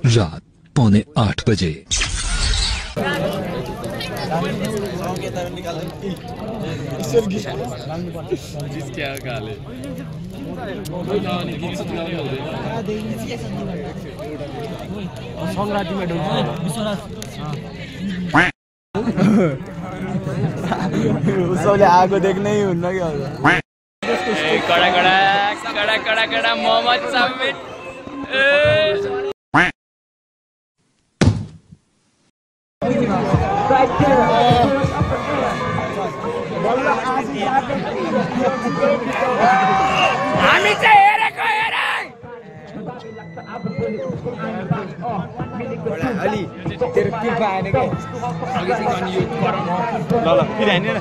रात 7:45 बजे। उसले आगो देख्नै हुन्न क्या कडा कडा कडा कडा कडा मोहम्मद साबित हामी चाहिँ हेरेको हेरे अलि तेरो कृपा आएन क्या अघि चाहिँ अनि यो गरम ल ल फेरि हान्ने न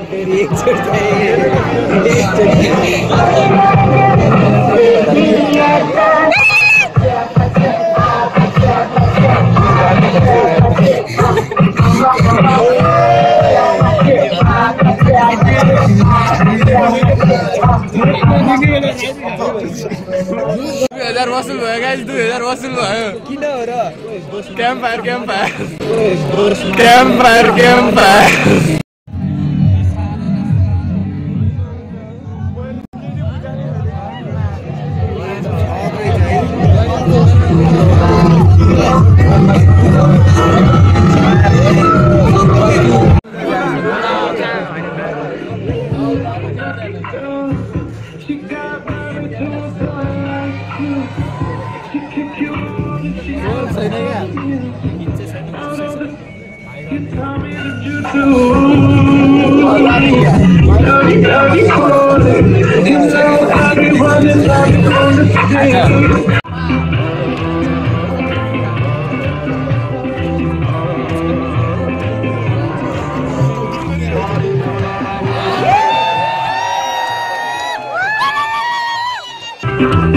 फेरि एकचोटि वसुल भयो गाइस 2000 वसुल भयो किन हो र क्याम्प फायर क्याम्प फायर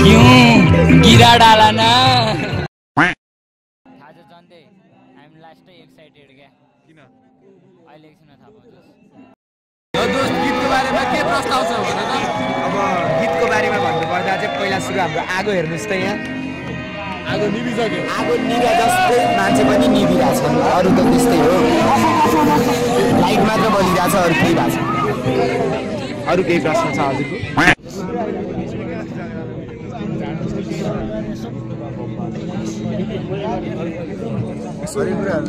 क्यों गिरा डाला ना एक्साइटेड क्या किन अहिले एकछिन थाहा पाउँछस् दोस्त गीतको बारेमा के प्रस्ताव छ भन त अब गीतको बारेमा भन्नुपर्दा चाहिँ पहिला सुरु हाम्रो आगो हेर्नुस् त यहाँ आगो निभिसक्यो आगो निभा जस्तै मान्छे पनि निभिरहेछ अरू त त्यस्तै हो लाइट मात्र बलिरहेछ अरू केही भएको छ अरू केही प्रश्न छ हजुरको सरी कुराहरु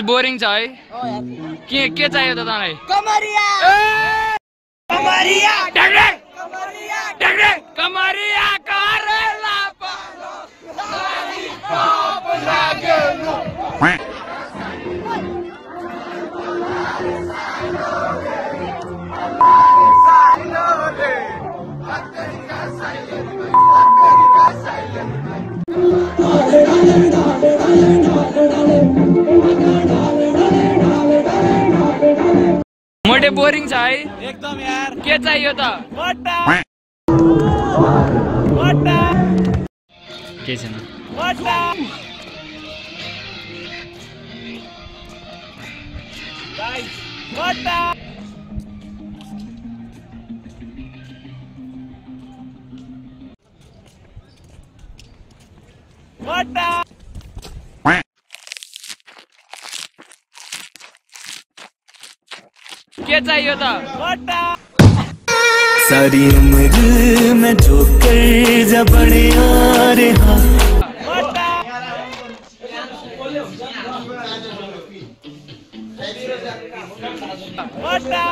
बोरिङ छ है के चाहियो त तँलाई कमरिया कमरिया ढ्याङ्ग्रेङ ढ्याङ्ग्रेङ कमरिया करेला पालो लाली पाप लागेलो मोटे बोरिङ छ है एकदम यार के चाहियो त वटा के छैन वटा गाइस वटा वटा के चाहियो त वटा सारी उम्र में ठोकर जब बड़े आ रहे हाँ वटा वटा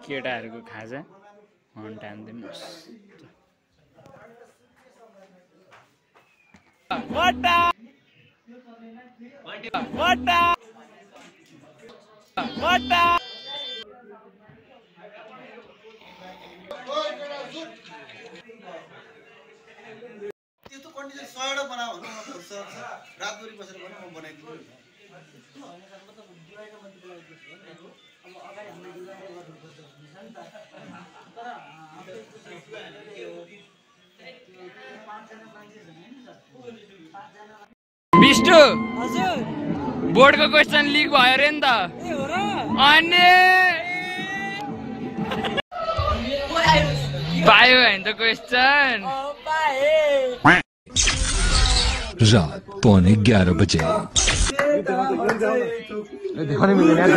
केटाहरूको खाजा टान्दिनुहोस् त्यस्तो कन्डिसन सडक बनाऊ भन्नु रातभरि बसेर पनि म बनाइदिन्छु बिष्टु बोर्डको क्वेसन लिक भयो रे नि त अनि पायो होइन त क्वेसन रात 11:15 बजे देखाउनै मिल्दैन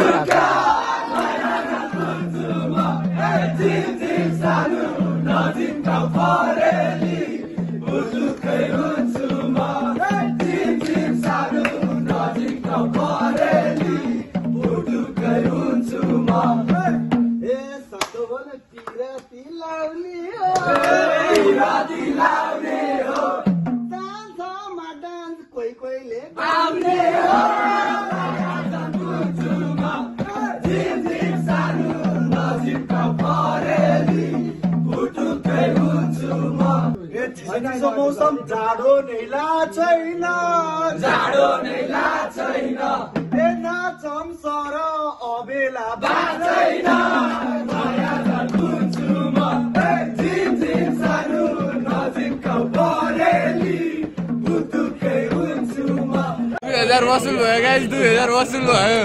मौसम जाडो नै छैन नाचम सर अबेला बाँच्दैन सानो नजिकका परेली बुटुकै हुन्छु म 2000 वसुल भयो गाइस 2000 वसुल भयो